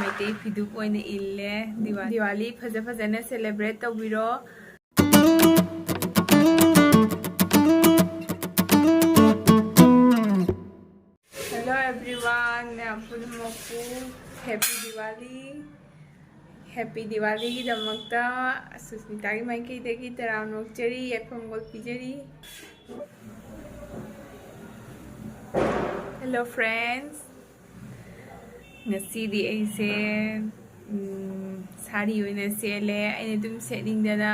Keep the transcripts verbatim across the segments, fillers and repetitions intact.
ꯃꯩꯇꯩ ꯐꯤꯗꯨꯞ ꯑꯣꯏꯅ ꯏꯜꯂꯦ꯫ ꯗꯤꯋꯥ- ꯗꯤꯋꯥꯂꯤ ꯐꯖ ꯐꯖꯅ celebrate ꯇꯧꯕꯤꯔꯣ꯫ Hello everyone, ꯃꯌꯥꯝ ꯄꯨꯝꯅꯃꯛꯄꯨ Happy Diwali꯫ Happy Diwaliꯒꯤꯗꯃꯛꯇ ꯁꯨꯁꯃꯤꯇꯥꯒꯤ ꯃꯥꯏꯀꯩꯗꯒꯤ ꯇꯔꯥꯝꯅ ꯑꯣꯛꯆꯔꯤ, ꯌꯥꯏꯐꯝ ꯄꯤꯖꯔꯤ꯫ Hello friends, ꯉꯁꯤꯗꯤ ꯑꯩꯁꯦ ꯎꯝ, ꯁꯥꯔꯤ ꯑꯣꯏꯅ ꯁꯦꯠꯂꯦ꯫ ꯑꯩꯅ ꯑꯗꯨꯝ ꯁꯦꯠꯅꯤꯡꯗꯅ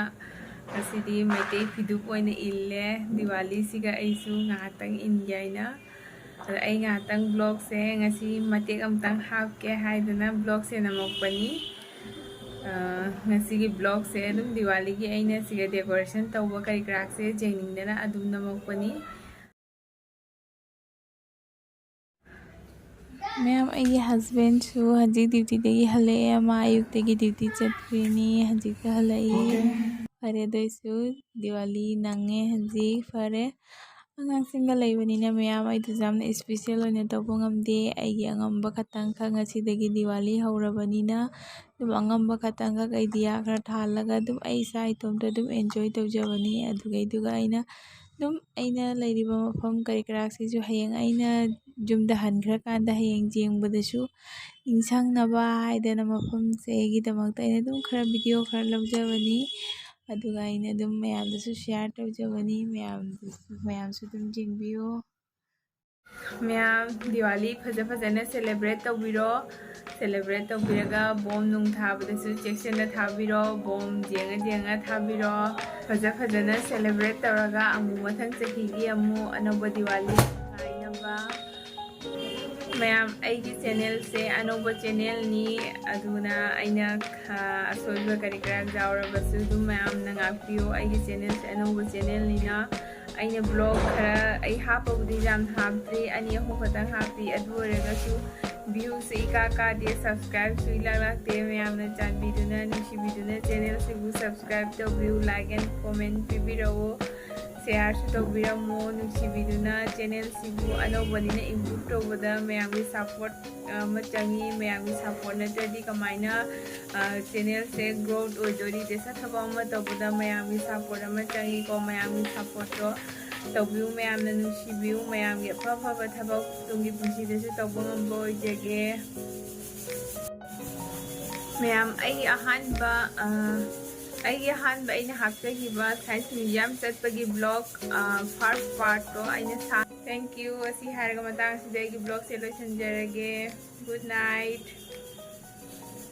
ꯉꯁꯤꯗꯤ ꯃꯩꯇꯩ ꯐꯤꯗꯨꯞ ꯑꯣꯏꯅ ꯏꯜꯂꯦ꯫ ꯗꯤꯋꯥꯂꯤꯁꯤꯒ ꯑꯩꯁꯨ ꯉꯥꯏꯍꯥꯛꯇꯪ ꯏꯟꯒꯦ ꯍꯥꯏꯅ꯫ ꯑꯗ ꯑꯩ ꯉꯥꯏꯍꯥꯛꯇꯪ vlogꯁꯦ ꯉꯁꯤ ꯃꯇꯦꯛ ꯑꯃꯇꯪ ꯍꯥꯞꯀꯦ ꯍꯥꯏꯗꯅ vlogꯁꯦ ꯅꯝꯃꯛꯄꯅꯤ꯫ ꯑ, ꯉꯁꯤꯒꯤ vlogꯁꯦ ꯑꯗꯨꯝ ꯗꯤꯋꯥꯂꯤꯒꯤ ꯑꯩꯅ ꯁꯤꯒ decoration ꯇꯧꯕ ꯀꯔꯤ ꯀꯔꯥꯁꯦ ꯌꯦꯡꯅꯤꯡꯗꯅ ꯑꯗꯨꯝ ꯅꯝꯃꯛꯄꯅꯤ꯫ ꯃꯌꯥꯝ, ꯑꯩꯒꯤ husbandꯁꯨ ꯍꯧꯖꯤꯛ dutyꯗꯒꯤ ꯍꯜꯂꯛꯑꯦ꯫ ꯃꯥ ꯑꯌꯨꯛꯇꯒꯤ duty ꯆꯠꯈ꯭ꯔꯤꯅꯤ, ꯍꯧꯖꯤꯛꯇ ꯍꯜꯂꯛꯏ꯫ ꯐꯔꯦ, ꯑꯗꯨꯏꯁꯨ ꯗꯤꯋꯥꯂꯤ ꯅꯪꯉꯦ ꯍꯧꯖꯤꯛ꯫ ꯐꯔꯦ, ꯑꯉꯥꯡꯁꯤꯡꯒ ꯂꯩꯕꯅꯤꯅ ꯃꯌꯥꯝ, ꯑꯩꯗꯁꯨ ꯌꯥꯝꯅ special ꯑꯣꯏꯅ ꯇꯧꯕ ꯉꯝꯗꯦ꯫ ꯑꯩꯒꯤ ꯑꯉꯝꯕ ꯈꯇꯪꯈꯛ, ꯉꯁꯤꯗꯒꯤ ꯗꯤꯋꯥꯂꯤ ꯍꯧꯔꯕꯅꯤꯅ ꯑꯗꯨꯝ ꯑꯉꯝꯕ ꯈꯇꯪꯈꯛ ꯑꯩ ꯗꯤꯌꯥ ꯈꯔ ꯊꯥꯜꯂꯒ ꯑꯗꯨꯝ ꯑꯩ ꯏꯁꯥ ꯏꯇꯣꯝꯇ ꯑꯗꯨꯝ enjoy ꯇꯧꯖꯕꯅꯤ꯫ ꯑꯗꯨꯒꯩꯗꯨꯒ ꯑꯩꯅ ꯑꯗꯨꯝ ꯑꯩꯅ ꯂꯩꯔꯤꯕ ꯃꯐꯝ ꯀꯔꯤ ꯀꯔꯥꯁꯤꯁꯨ ꯍꯌꯦꯡ ꯑꯩꯅ ꯌꯨꯝꯗ ꯍꯟꯈ꯭ꯔꯀꯥꯟꯗ ꯍꯌꯦꯡ ꯌꯦꯡꯕꯗꯁꯨ ꯅꯤꯡꯁꯪꯅꯕ ꯍꯥꯏꯗꯅ ꯃꯐꯝꯁꯦ ꯑꯩꯒꯤꯗꯃꯛꯇ ꯑꯩꯅ ꯑꯗꯨꯝ ꯈꯔ video ꯈꯔ ꯂꯧꯖꯕꯅꯤ꯫ ꯑꯗꯨꯒ ꯑꯩꯅ ꯑꯗꯨꯝ ꯃꯌꯥꯝꯗꯁꯨ share ꯇꯧꯖꯕꯅꯤ꯫ ꯃꯌꯥꯝꯗꯁꯨ, ꯃꯌꯥꯝꯁꯨ ꯑꯗꯨꯝ ꯌꯦꯡꯕꯤꯌꯨ꯫ ꯃꯌꯥꯝ ꯗꯤꯋꯥꯂꯤ ꯐꯖ ꯐꯖꯅ celebrate ꯇꯧꯕꯤꯔꯣ꯫ Celebrate ꯇꯧꯕꯤꯔꯒ bomb ꯅꯨꯡ ꯊꯥꯕꯗꯁꯨ ꯆꯦꯛꯁꯤꯟꯅ ꯊꯥꯕꯤꯔꯣ꯫ Bomb ꯌꯦꯡꯉ ꯌꯦꯡꯉ ꯊꯥꯕꯤꯔꯣ꯫ ꯐꯖ ꯐꯖꯅ celebrate ꯇꯧꯔꯒ ꯑꯃꯨꯛ ꯃꯊꯪ ꯆꯍꯤꯒꯤ ꯑꯃꯨꯛ ꯑꯅꯧꯕ ꯗꯤꯋꯥꯂꯤ ꯉꯥꯏꯅꯕ꯫ ꯃꯌꯥꯝ, ꯑꯩꯒꯤ channelꯁꯦ ꯑꯅꯧꯕ channelꯅꯤ, ꯑꯗꯨꯅ ꯑꯩꯅ, ꯑ, ꯑꯁꯣꯏꯕ ꯀꯔꯤ ꯀꯔꯥ ꯌꯥꯎꯔꯕꯁꯨ ꯑꯗꯨꯝ ꯃꯌꯥꯝꯅ ꯉꯥꯛꯄꯤꯌꯨ꯫ ꯑꯩꯒꯤ channelꯁꯦ ꯑꯅꯧꯕ channelꯅꯤꯅ ꯑꯩꯅ vlog ꯈꯔ ꯑꯩ ꯍꯥꯞꯄꯕꯨꯗꯤ ꯌꯥꯝ ꯍꯥꯞꯇ꯭ꯔꯤ, ꯑꯅꯤ ꯑꯍꯨꯝ ꯈꯛꯇꯪ ꯍꯥꯞꯄꯤ꯫ ꯑꯗꯨ ꯑꯣꯏꯔꯒꯁꯨ viewꯁꯨ ꯏꯀꯥ ꯀꯥꯗꯦ, subscribeꯁꯨ ꯏꯂꯥꯛ ꯂꯥꯛꯇꯦ꯫ ꯃꯌꯥꯝꯅ ꯆꯥꯟꯕꯤꯗꯨꯅ ꯅꯨꯡꯁꯤꯕꯤꯗꯨꯅ channelꯁꯤꯕꯨ subscribe ꯇꯧꯕꯤꯌꯨ, like and comment ꯄꯤꯕꯤꯔꯛꯎ꯫ Shareꯁꯨ ꯇꯧꯕꯤꯔꯝꯃꯣ, ꯅꯨꯡꯁꯤꯕꯤꯗꯨꯅ꯫ Channelꯁꯤꯕꯨ ꯑꯅꯧꯕꯅꯤꯅ improve ꯇꯧꯕꯗ ꯃꯌꯥꯝꯒꯤ support ꯑꯃ ꯆꯪꯉꯤ꯫ ꯃꯌꯥꯝꯒꯤ support ꯅꯠꯇ꯭ꯔꯗꯤ ꯀꯃꯥꯏꯅ channelꯁꯦ growth ꯑꯣꯏꯗꯣꯔꯤꯒꯦ? ꯊꯕꯛ ꯑꯃ ꯇꯧꯕꯗ ꯃꯌꯥꯝꯒꯤ support ꯑꯃ ꯆꯪꯉꯤꯀꯣ꯫ ꯃꯌꯥꯝꯒꯤ supportꯇꯣ ꯇꯧꯕꯤꯌꯨ, ꯃꯌꯥꯝꯅ ꯅꯨꯡꯁꯤꯕꯤꯌꯨ, ꯃꯌꯥꯝꯒꯤ ꯑꯐ ꯑꯐꯕ ꯊꯕꯛ ꯇꯨꯡꯒꯤ ꯄꯨꯟꯁꯤꯗꯁꯨ ꯇꯧꯕ ꯉꯝꯕ ꯑꯣꯏꯖꯒꯦ꯫ ꯃꯌꯥꯝ, ꯑꯩꯒꯤ ꯑꯍꯥꯟꯕ ꯑ, ꯑꯩꯒꯤ ꯑꯍꯥꯟꯕ ꯑꯩꯅ ꯍꯥꯞꯆꯈꯤꯕ Science Museum ꯆꯠꯄꯒꯤ vlog, first partꯇꯣ ꯑꯩꯅ ꯁꯥ Thank you꯫ ꯑꯁꯤ ꯍꯥꯏꯔꯒ ꯃꯇꯥꯡꯁꯤꯗ ꯑꯩꯒꯤ vlogꯁꯦ ꯂꯣꯏꯁꯤꯟꯖꯔꯒꯦ꯫ Good night꯫